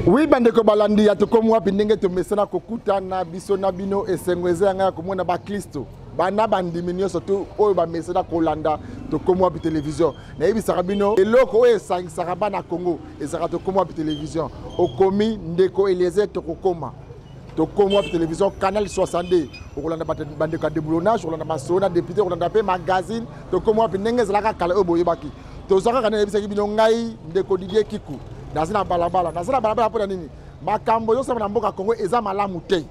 Oui, bandeko balandi ya tokomi wapi ndenge tomesana kokutana biso na bino esengo eza yanga ya komona baklisto bana bandimi nyonso to oyo bamesana kolanda tokomi wapi televizio nayebisaka bino eloko oyo esangisaka bana congo ezalaka tokomi wapi televizio okomi ndeko eliezer tokokoma tokomi wapi télévision canal 62 okolanda bandeko ya deboulonnage okolanda masolo na député okolanda mpe magazine tokomi wapi ndenge ezalaka kala oyo boyebaki toza kaka nayebisaki bino ngai ndeko didier kiku naza na balabala naza na balabala mpo na nini makambo ezosala na mboka congo eza malamu te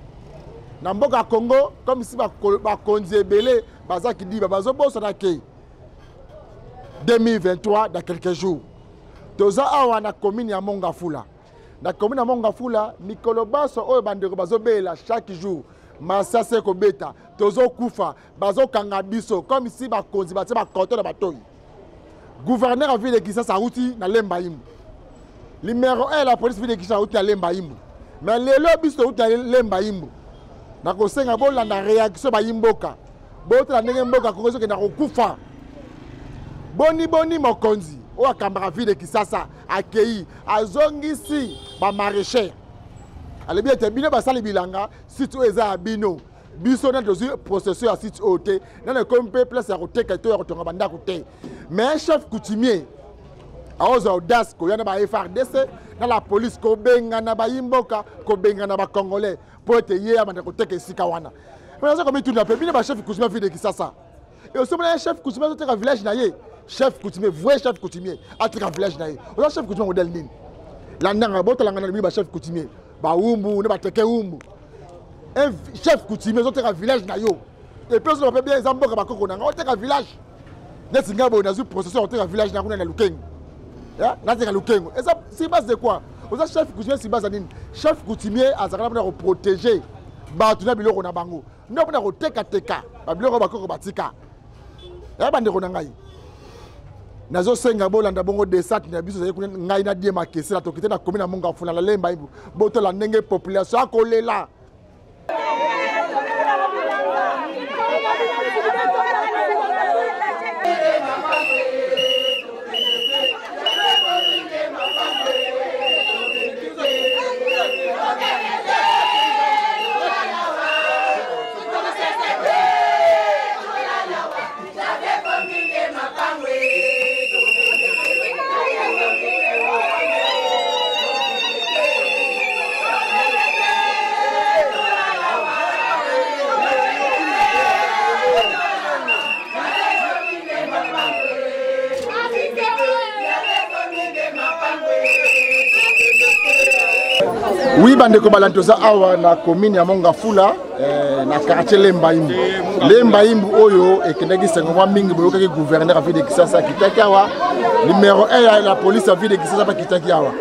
na mboka congo comme si bakonzi ebele baza kidiba bazobosana ke 2023 dans quelques jours toza awa na commune ya mongafula na commune ya mongafula mikolo banso oyo bandeko bazobelela chaque jour masasi ekobeta tozokufa bazokanga biso comme si bakonzi batie bakoto na batoi gouverneur ya ville de kinshasa auti na lemba imbu numero 1 la police ville de kinshasa auti na lemba imbu mais lelo biso touti na lemba imbu nakosenga bolanda réaction bayi mboka botala ndenge mboka kongo ezokenda kokufa boni boni mokonzi oyo akambaka ville de kinshasa akei azongisi bamaraîcher alobi ete bino basali bilanga site oyo eza ya bino biso nani tozwi procession ya site oyo te nani ekomi mpe place ya koteka to ya kotonga bandako te mais chef coutumier aozwa audace koya na ba frdc na la police kobengana bayi mboka kobengana bacongolais mpo ete ye abanda koteka esika wana mpe naza komituna mpe bino bachef coutumier ville de kisasa osomona ye chef coutumier azoteka village na ye chef coutumier vrai chef coutumier ateka village na ye oza chef coutumier modèle nini landanga botalanga na bino bachef coutumier bawumbu na bateke wumbu un chef coutumier ozoteka village na yo epuis ozoloba mpe bien eza mboka bakoko na nga oteka village neti ngai boye nazwi procession ya koteka village na kuna na lukengo nateka lukengo eza sur base de quoi oza chef coutumier sur base ya nini chef coutumier azalaka na mpona koprotege bato na biloko na bango nde mpona kotekateka babiloko bakoko batika ya bandeko na ngai nazosenga bolanda bongo desat na biso ezali kuna ngai na die makesela tokite na komi na monga funa na lemba ibu botola ndenge population akolela Oui, bandeko balandi toza awa na commune ya Mongafula eh, na quartier Lemba Imbu. Lemba Imbu oyo ekendaki sengo mwa mingi boyokaki gouverneur ya ville de Kinshasa akitaki awa numéro 1 ya la police ya ville de Kinshasa bakitaki awa.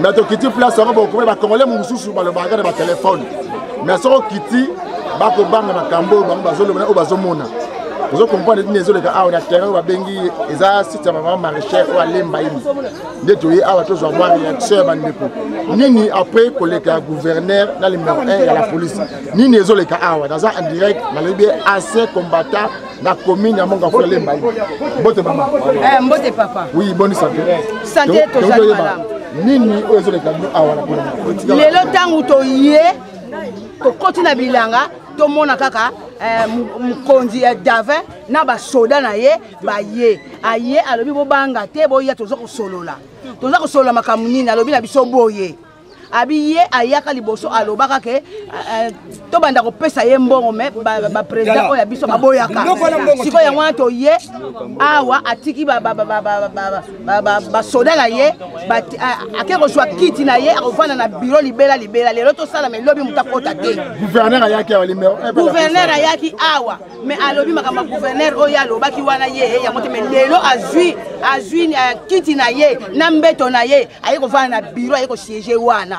Mais tokiti place yango bokomona ba congolais mosusu balobaka na ba téléphone. Mais soki okiti bakobanga makambo oyo bango bazoloba na oyo bazomona. Ozo comprendre nini ezoleka awa na terrain oyo babengi eza site ya mama maraîchère oyo alemba Imbu. nde toye awa tozwa mwa réaction ya bandeko nini après koleka ya gouverneur na numéro 1 ya la police nini ezoleka awa naza en direct nalobi ancien combattant na commune ya monga fula lemba mbote mama eh, mbote papa oui boni santé santé tozali malamu nini oyo ezoleka bino awa na commune lelo ntango toye tokoti na bilanga tomona kaka eh, mokonzi ya davin na basoda na ye baye aye alobi bobanga te boya toza kosolola toza kosolola makambo nini alobi na biso boye abi ye ayaka liboso alobaka ke eh, tobanda kopesa ye mbongo me baprésident oyo ya biso baboyaka sikoyo yango wana toye awa atiki basoda na ye ake kozwa kiti na ye akovanda na biro libela libela lelo tosala me lobi moto akota te gouverneur ayaki awa mais alobi makambo ya gouverneur oyo alobaki wana ye yango te mais lelo azwi azwi eh, kiti na ye na mbeto na ye aye kovanda na biro aye kosiege wana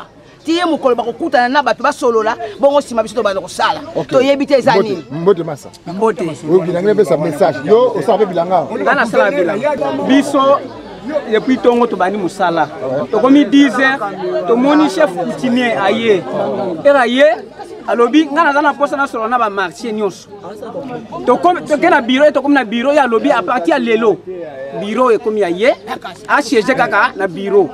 ti ye mokolo bakokutana na bato basolola bongo nsima biso tobanda kosala toyebi te eza nini mbote masa mbote oyo epesa message yo osala mpe bilanga nga nasala bilanga biso depuis ntongo tobandi mosala tokomi 10 heures tomoni chef coutumier aye ere aye alobi ngai naza na mposa nasolola na bamarché nyonso toke na biro ye tokomi na biro ye alobi a partir ya lelo biro ekomi ya ye asiege kaka na biro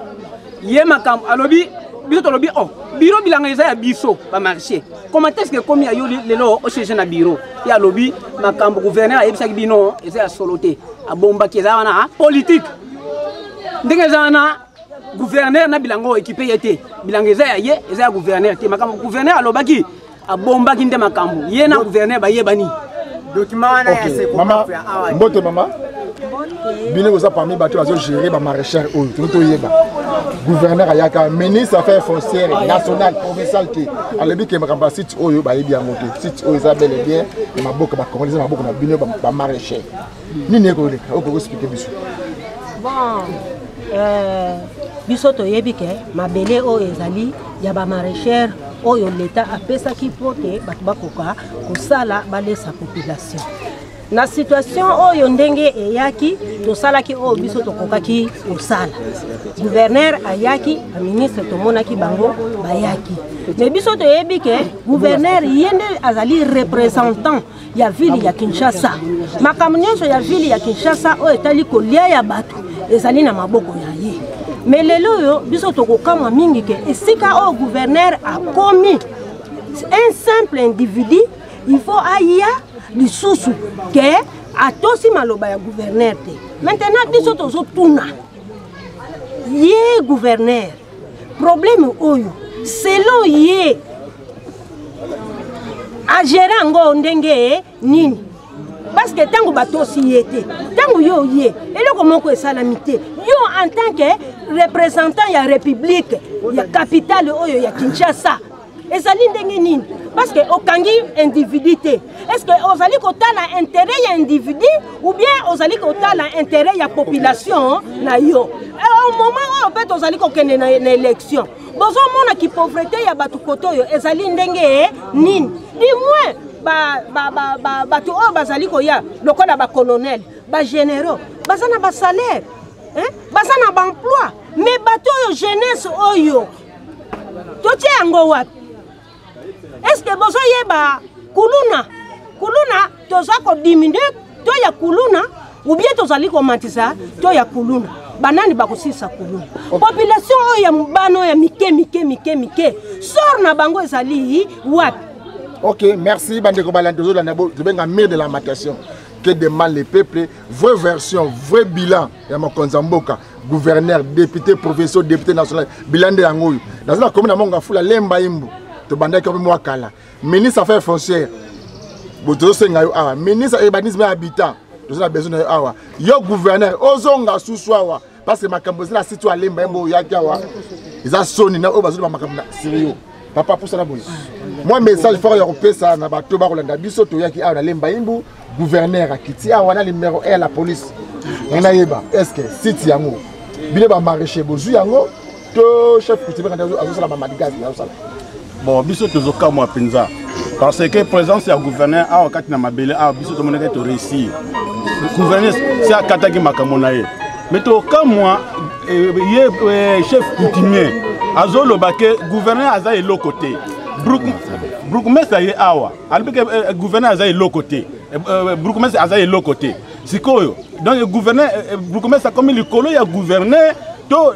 ye makambo alobi Biso tolobi oh, biro bilanga eza ya biso bamarché, comment est ce que ekomi ya yo lelo ochange na biro? Ye alobi makambo gouverneur ayebisaki bino eza ya solo te, abombaki, eza wana politique. Ndenge eza wana, gouverneur na bilanga oyo ekipe ye te, bilanga eza ya ye, eza ya gouverneur te. Makambo gouverneur alobaki, abombaki nde makambo, ye na gouverneur bayebani. Document wana ya Mama, mbote mama. Bino boza parmi bato bazogere bamaraîchère oyo, toki toyeba gouverneur ayaka, ministre affaires foncières national, provincial te, alobi ke makambo ya site oyo bayebi yango te. Site oyo eza bel et bien na maboko bacongolais, eza maboko na bino bamaraîchère. Nini ekoleka oyo koexplike biso? Bon, biso toyebi ke mabele oyo ezali ya bamaraîchère oyo leta apesaki mpo te bato bakoka kosala, balesa population. Na situation oyo ndenge eyaki, tosalaki oyo biso tokokaki kosala. Gouverneur ayaki, baministre tomonaki bango bayaki, mais biso toyebi ke gouverneur ye nde azali représentant ya ville ya Kinshasa. Makambo nyonso ya ville ya Kinshasa oyo etali kolia ya bato ezali na maboko ya ye. Mais lelo oyo biso tokokamwa mingi ke esika oyo gouverneur akomi un simple individu, il faut aya lisusu ke atosi maloba ya gouverneur te. Maintenant biso tozotuna ye gouverneur, problème oyo selon ye agere yango ndenge nini? Parce que ntango batosi ye te, ntango yo ye eloko moko esalami te, yo en tant que représentant ya république ya capitale oyo ya Kinshasa, ezali ndenge nini? Parce que okangi individu te. Est ce que ozali kotala intérêt ya individu ou bien ozali kotala intérêt ya population na yo? Au moment oyo mpe tozali kokende na élection, bozomona kipauvreté ya bato kote oyo ezali ndenge nini? Du moins bato oyo bazali koya lokola bacolonel, bagénéraux, baza na basalaire, baza na baemploi, mais bato oyo, jeunesse oyo, totie yango wapi? Est ce que bozoyeba kuluna? Kuluna toza kodiminue to ya kuluna ou bien tozali komatisa to ya kuluna? Banani bakosilisa kuluna? Population oyo ya mobana oyo ya mike mike mike mike, sort na bango ezali wapi? Ok, merci bandeko balandi. Tozolanda, tobenga mire de lamentation que demande le peuple, vraie version, vrai bilan ya mokonzi ya mboka, gouverneur, député professeur, député national. Bilan nde yango oyo. Naza na commune ya Mont-Ngafula, Lemba Imbu. Tobandaki mpe mwa kala. Ministre affaires foncières, tozosenga yo awa. Ministre urbanisme ya habitat, toza na besoin na yo awa. Yo gouverneur, ozonga susu awa, parce que makambo eza na site oyo Alemba Yembo oyaki awa, eza soni na oyo bazoloba makambo na sérieux. Papa, pusana boye, mwa message fort ya kopesa na bato bakolanda biso. Toyaki awa na Lemba Imbu, gouverneur akiti awa na numéro 1 ya la police. Ngai nayeba, est ce que site yango bino bamaraîcher bozwi yango to chef coutumier azosala bamadigazi azosala? Bon, biso tozokamwa mpenza, parce que présence ya gouverneur awa kati na mabele awa, biso tomonaki toréussir. Gouverneur si akataki makambo na ye, mais tokamwa ye chef coutumier azoloba ke gouverneur aza eloko te. Bourgmestre aye awa, alobi ke gouverneur aza eloko te, bourgmestre aza eloko te. Sikoyo donc gouverneur, bourgmestre akomi likolo ya gouverneur to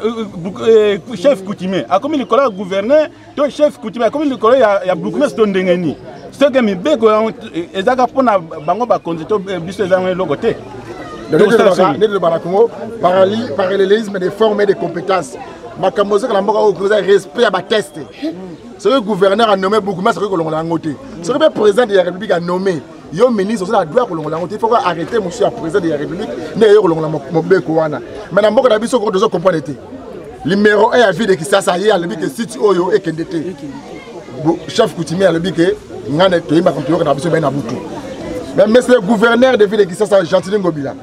chef coutumier akomi likolo ya gouverneur to chef coutumier akomi likolo ya bourgmestre to ndenge nini? Soki mibeko yango ezaka mpona bango bakonzi to biso, eza yango eloko te. Nde toloba na Congo, parallélisme des formes et des compétences. Makambo ezokala mboka oyo eza respect ya batexte. Soki gouverneur anommé bourgmestre, akoki kolongola yango te. Soki mpe président de la république anommé yo ministre, oza na droit ya kolongola yango te. Il faut arrêter mosusu ya président de la république nde eye kolongola mobeko wana. Mais na mboka na biso koko tozo comprendre te. Numéro 1 ya ville de Kisasa ye alobi ke site oyo ekende te. Chef coutumier alobi ke ngai toyebaka, toyoka na biso bai na butu. Mais monsieur le gouverneur de ville de Kisasa, Gentiny Ngobila,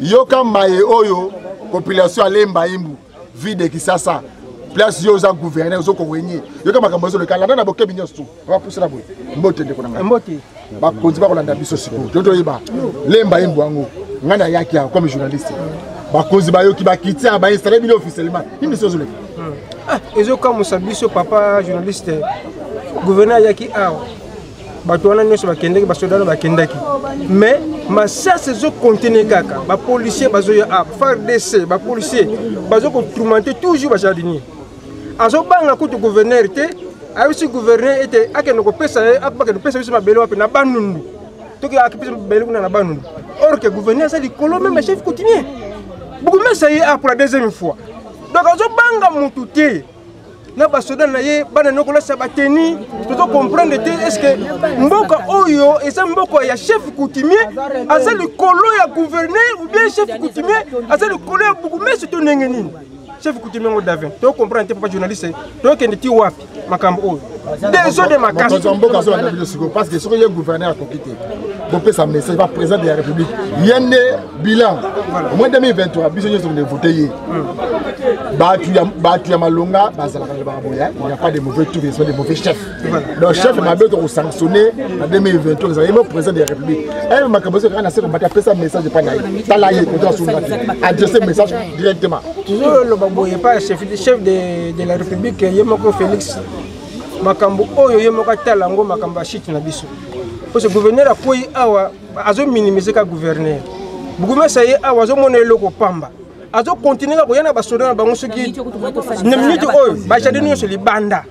yoka maye oyo population Alemba Imbu, ville de Kisasa, place yo oza gouverneur, ozokorenye, yoka makambo ezoleka, landa na bokebi nyonso. Bapusana boye. Mbote ndeko na ngai. Mbote. Bakonzi bakolanda biso sikoyo, to toyeba Lemba Imbu yango. Ngai nayaki awa comme journaliste, bakonzi bayoki, bakiti awa, bainstalle bino officiellement. Nini so ozoleka? Ezokamwisa biso, papa journaliste. Gouverneur ayaki awa, bato wana nyonso bakendaki, basoda wana bakendaki, mais masasi ezokontinue kaka. Bapolicier bazoya awa, FARDC, bapolicier bazokotourmente toujours bajardinier. Azobanga kutu gouverneur te, ayebisi gouverneur ete akende kopesa ye, akende kopesa biso mabele wapi na Bandundu. Toki akipesa mabele kuna na Bandundu. Or que gouverneur aza likolo meme chef coutumier. Bourgmestre ye a pour la deuxième fois. Donc azobanga mutu te. Na basoda na ye bana nokolasa bateni, tozo comprendre te est ce que mboka oyo eza mboka ya chef coutumier aza likolo ya gouverneur ou bien chef coutumier aza likolo ya bourgmestre to ndenge nini? Chef coutumier ngo Davin, to comprendre te papa journaliste, to kende ti wapi makambo oyo? Désolé makasi. Mokonzi ya mboka azolanda bino sikoyo parce que soki ye gouverneur akoki te, bopesa message ba président de la république ye nde bilan au moins 2023 biso nyonso tokende vote ye. Bato ya malonga bazalaka na lobaka boye, il n'y a pas de mauvais tour, ils sont des mauvais chefs. Donc chef mabe tokosanctionne na 2023 ezala ye mo président de la république. Eye makambo ezo kaka na se kombata, apesa message epai na ye, tala ye koto asunga te, adresse message directement. Tozoloba boye epai ya chef de la république ye moko Félix, makambo oyo ye moko atala yango, makambo ya chute na biso. Parce que gouverneur akwei awa, azominimize ka gouverneur. Bourgmestre ye awa azomona eloko pamba, azokontinue kaka koya na basoda na bango. Soki na minute oyo bajardin nyonso libanda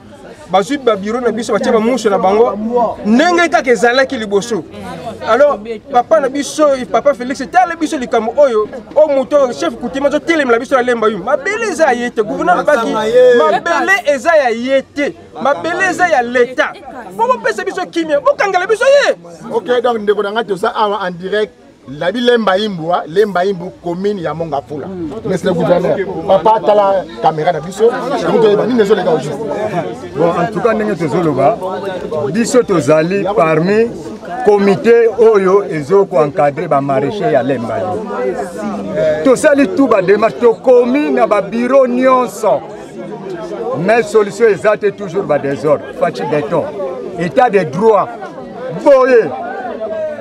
bazwi babiro na biso, batie bamuso na bango ndenge kaka ezalaki liboso. Alors papa na biso, papa Félix, tala biso likambo oyo. Oyo moto oyo chef coutumier azotelemela biso na Lemba Yumbu, mabele eza ya ye te. Gouverneur alobaki mabele eza ya ye te, mabele eza ya leta. Po bopesa biso kimia, bokangela biso ye. Ok, donc ndeko na ngai, toza awa en direct nabi Lemba Imbu, Lemba Imbu, commune ya Mongafula. Monsieur le gouverneur, papa, tala caméra na biso, donc toyeba nini ezoleka au juste. Bon, en tout cas ndenge tozoloba, biso tozali parmi comité oyo ezokoencadre bamaraîcher ya Lemba Yumbu. Tosali tout badémarche, tokomi na babiro nyonso, mais solution eza te, toujours badésordre. Fatshi béton, état de droit boye,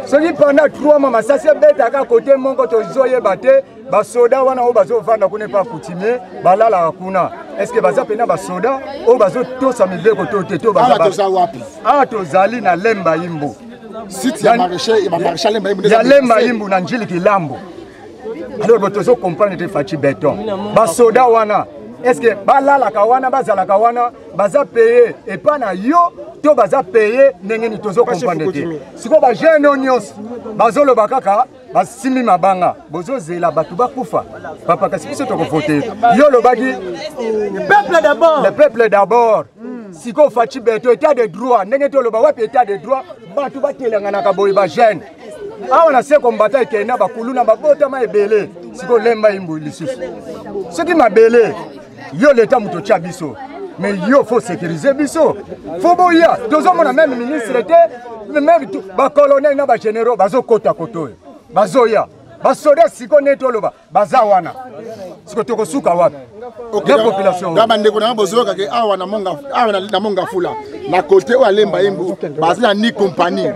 soki pendant 3 mois masasi ebetaka kote moko, tozoyeba te basoda wana oyo bazovanda kuna epa coutumier, balalaka kuna, est ce que baza mpena basoda oyo bazotosa mibeko to te? To awa toza wapi? Awa tozali na Lemba Imbu. Site ya maraîcher ya maraîcher Lemba Imbu. Ya Lemba Imbu na Njili Kilambo. Alors bo tozo comprendre te. Fatshi béton, basoda wana est ce que balalaka wana, bazalaka wana, baza paye epa na yo to baza paye ndenge nini? Tozo comprendre te. Sikoyo bajeune oyo nyonso bazoloba kaka basimbi mabanga, bozozela bato bakufa papa, kasi biso tokovote yo. Olobaki peuple d'abord, le peuple d'abord. Sikoyo Fatshi béton, état de droit ndenge toloba, wapi état de droit? Bato batelanganaka boye, bajeune awa na se kombata ekenda, bakuluna babotama ebele. Sikoyo Lemba Imbu lisusu, soki mabele yo leta moto otya biso, mais yo faut sécuriser biso, faut boya. Tozomona même ministre te, même bacolonel na bagénéraux bazokota kote oyo, bazoya basoda. Sikoyo nde toloba baza wana, siko tokosuka wapi na population? Na bandeko na nga, bozoyokake awa na Monga, awa na Mongafula, na kote oyo Alemba Imbu, baza na ni compagnie,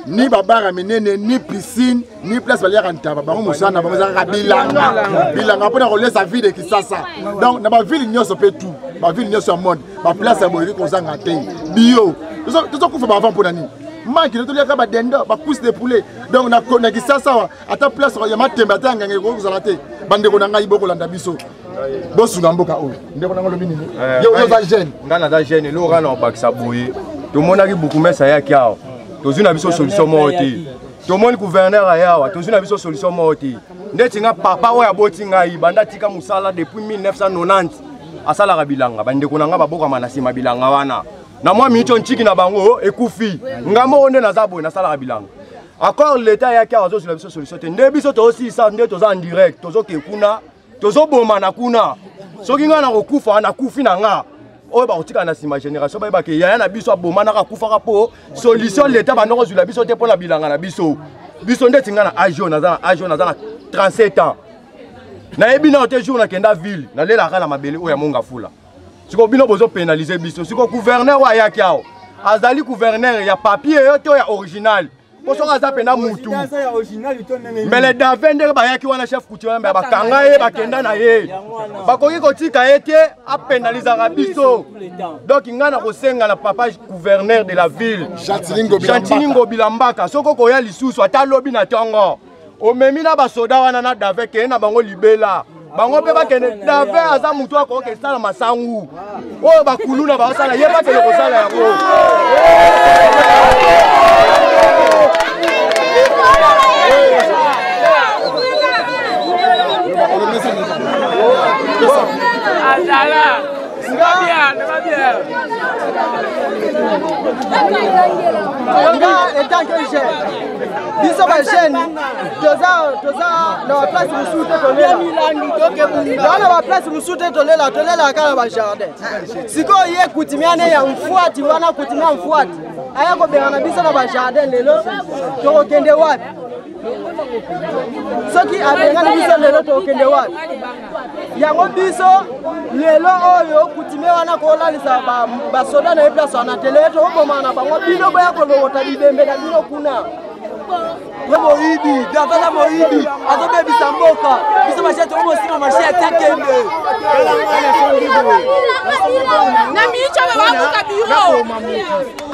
ni babara minene, ni piscine, ni place baliaka ntaba. Bango mosala na bango eza kaka bilanga, bilanga mpona kolesa ville de Kisasa. Donc na baville nyonso mpe tout baville nyonso ya monde, baplace ya boyeki kozanga te. Bio tozokufa baavant mpona nini? Manque ne toliaka badendo, bacuisse de poulet. Donc na Kisasa awa, ata place ya matembe, ata ya ngenge ekoki kozala te. Bandeko na ngai, bokolanda biso, bosunga mboka oyo. Ndeko na ngai, olobi nini? Yo oza jeune. Nga naza jeune. Eloko kaka na kobakisa boye, tomonaki bourgmestre ayaki awa, tozwi na biso solution moko te. Tomoni gouverneur aya awa, tozwi na biso solution moko te. Ndeti nga, papa oyo aboti ngai banda tika mosala depuis 1990, asalaka bilanga. Bandeko na nga babokama na nsima bilanga wana na mwa miniti oyo ntiki na bango ekufi. Nga moko nde naza boye, nasalaka bilanga. Accord leta ayaki awa, azozwela biso solution te. Nde biso tozosilisa, nde toza en direct, tozoke kuna, tozobomana kuna. Soki ngai nakokufa, nakufi na nga, oyo bakotikala na nsima génération bayebake yaya na biso abomanaka, akufaka mpo solution leta banda kozwila biso te mpo na bilanga na biso. Biso ndeti ngai na age oyo naza, na age oyo naza na 37 ans, nayebi nao te jour nakenda ville, nalelaka na mabele oyo ya Mongafula. Sikoyo bino bozopénalize biso. Sikoyo gouverneur oyo ayaki awa azali gouverneur ya papier yo to ya original? Mpo soki aza mpena mutu mbele Dave ndenge bayaki wana, chef coutumier mbe bakanga ye, bakenda na ye, bakoki kotika ye te, apenalizaka biso. Donc ngai na kosenga na papa gouverneur de la ville Gentiny Ngobila Mbaka, soki okoya lisusu ata lobi na ntongo, omemi na basoda wana na Dave, kende na bango libela. Bango mpe bakende Davin aza motu akoki esala masangu oyo bakuluna basala ye bakende kosala yango. Azala. Nga etant que jeune, biso bajeune toza toza na baplace mosusu te, tolela toza na baplace mosusu te, tolela tolelaka kaka na bajardin. Sikoyo ye kutimia ne ya mfwati wana, kutimia mfwati aya kobengana biso na bajardin, lelo tokokende wapi? Soki abengani biso lelo, tokokende wapi? Yango biso lelo oyo kutime wana kolalisa basoda na ye place wana te, lelo tokobomana na bango. Bino boya kolokota bibembe na bino kuna. Ye moyibi Davana, moyibi azobebisa mboka. Biso mashie tokomosima mashie atakende na micho bababuka biro.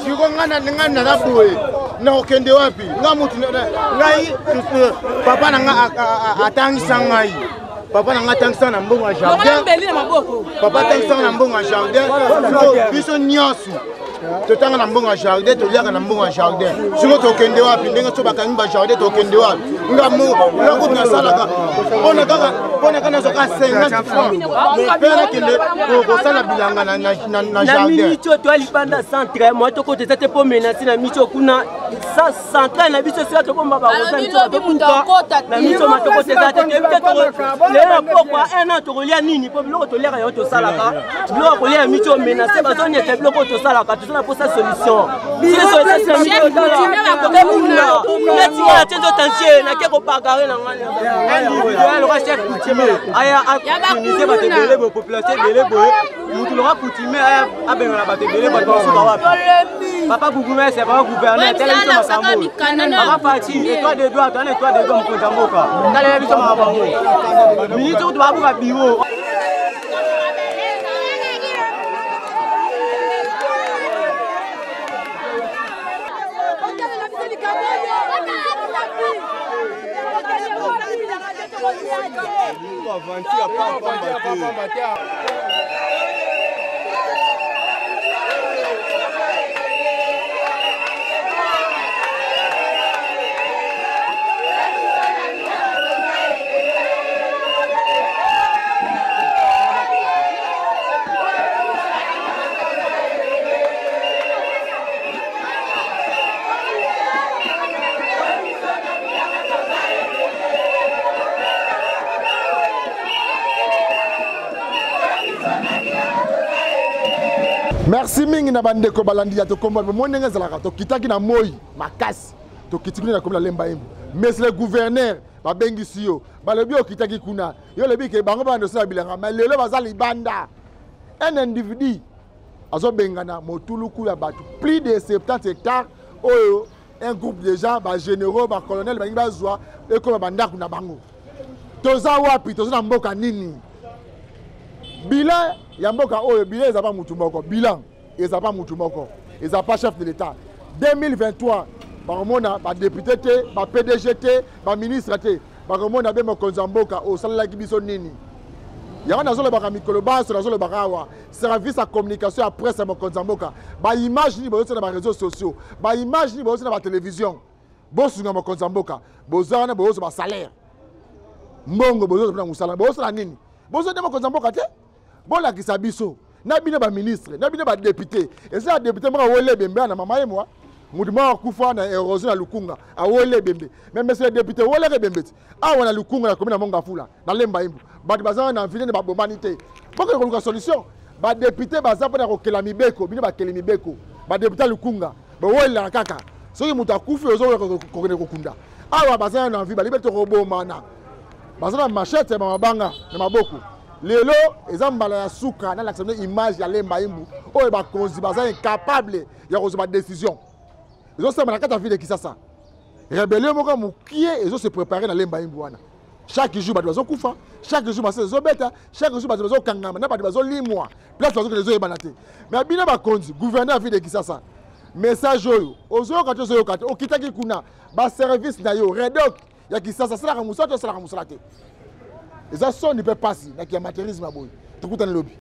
Siko ngai naza boye, nakokende wapi? Nga mutu ngai, papa na nga atangisa ngai, papa na ngai atangisa na mbongo ya jardin, papa atangisa na mbongo ya jardin. Biso nyonso totanga na mbongo ya jardin, toliaka na mbongo ya jardin. Siko tokende wapi? Ndenge so bakangi bajardin, tokende wapi? Nga kutu nasalaka mpona kaka mpona kaka nazwaka 50 francs mpe nakende kosala bilanga na jardin. Miniti oyo toya libanda centre mwa tokota eza te, mpo menasi na miso kuna centrale na biso esika tobomba barosa tobuka na miso matokota eza te. Toyebi te lelo na pokwa un an tokolia nini, mpo biloko toliaka yango tosalaka biloko ya kolia ya miso menase, bazonieta biloko oyo tosalaka. Toza na posa solution neti nga natie nzoto ntie nake kobagare na ngai loka chef coutumier aya amise bato ebele boye, population ebele boye, mutu loka coutumier aya abengana bato ebele, bato basuka wapi? Papa bourgmestre, papa gouverneur, tala biso makambo. Papa Faci, étoile de droit, toana étoile de droit, mokonzi ya mboka, talela biso makambo yango. Miniti kutu babuka biro. Merci mingi na bandeko balandi ya Tokomba. Bomoi ndenge ezalaka, tokitaki na moi makasi, tokiti kuna na komi na Lemba Imbu. Mais le gouverneur babengisi yo, balobi okitaki kuna, yo olobi ke bango bana osala bilanga, mais lelo baza libanda. Un individu azobengana motuluku ya bato plus de 70 hectares oyo un groupe de gens, bagénéraux, bacolonel, balingi bazwa ekoma bandako na bango. Toza wapi? Toza na mboka nini? Bilan ya mboka oyo, bilan eza pa mutu moko, bilan eza pa mutu moko, eza pa chef de l'État. 2023 bakomona badepute te, bapdg te, baministre te, bakomona be mokonzi ya mboka osalelaki biso nini. Yango nazolobaka mikolo banso, nazolobaka awa, service ya communication ya presse ya mokonzi ya mboka, baimage nini bozotia na bareseau sociaux, baimage nini bozotia na batelevizio? Bosunga mokonzi ya mboka. Boza wana, bozozwa basalaire, mbongo bozozwa mpona mosala, bozosala nini? Bozwa mokonzi ya mboka te, bolakisa biso na bino baministre, na bino badepute. Eza ya depute moko awoli ebembe na mama ye mwa motu moko akufa na érosion na Lukunga, awoli ebembe. Mais monsieur le député, owolaka ebembe ti awa na Lukunga, na komi na Mongafula, na Lemba Imbu, bato baza na mvile, babomani te. Bokende koluka solution. Badepute baza mpona kokela mibeko, bino bakeli mibeko. Badepute ya Lukunga bowelelaka kaka soki moto akufi, ozokoka kokende kokunda. Awa baza na vie, balibe tokobomana, baza na machete ya mabanga na maboko. Lelo eza mbala ya suka nalakisa bino image ya Lemba Imbu oyo bakonzi baza incapable ya kozwa badécision. Ezosalama na kati ya ville de Kisasa, rébellion moko ya mokie ezose prépare na Lemba Imbu wana. Chaque jour bato bazokufa, chaque jour masese ezobeta, chaque jour bato bazokangama na bato bazolimwa, place bazokende ezoyebana te. Mais bino bakonzi, gouverneur ya ville de Kisasa, message oyo ozoyoka te, ozoyoka te, okitaki kuna, baservice na yo, redok ya Kisasa asalaka mosala te, asalaka mosala te. Eza soni mpe pasi na kiamateurisme ya boye. Tokutani lobi.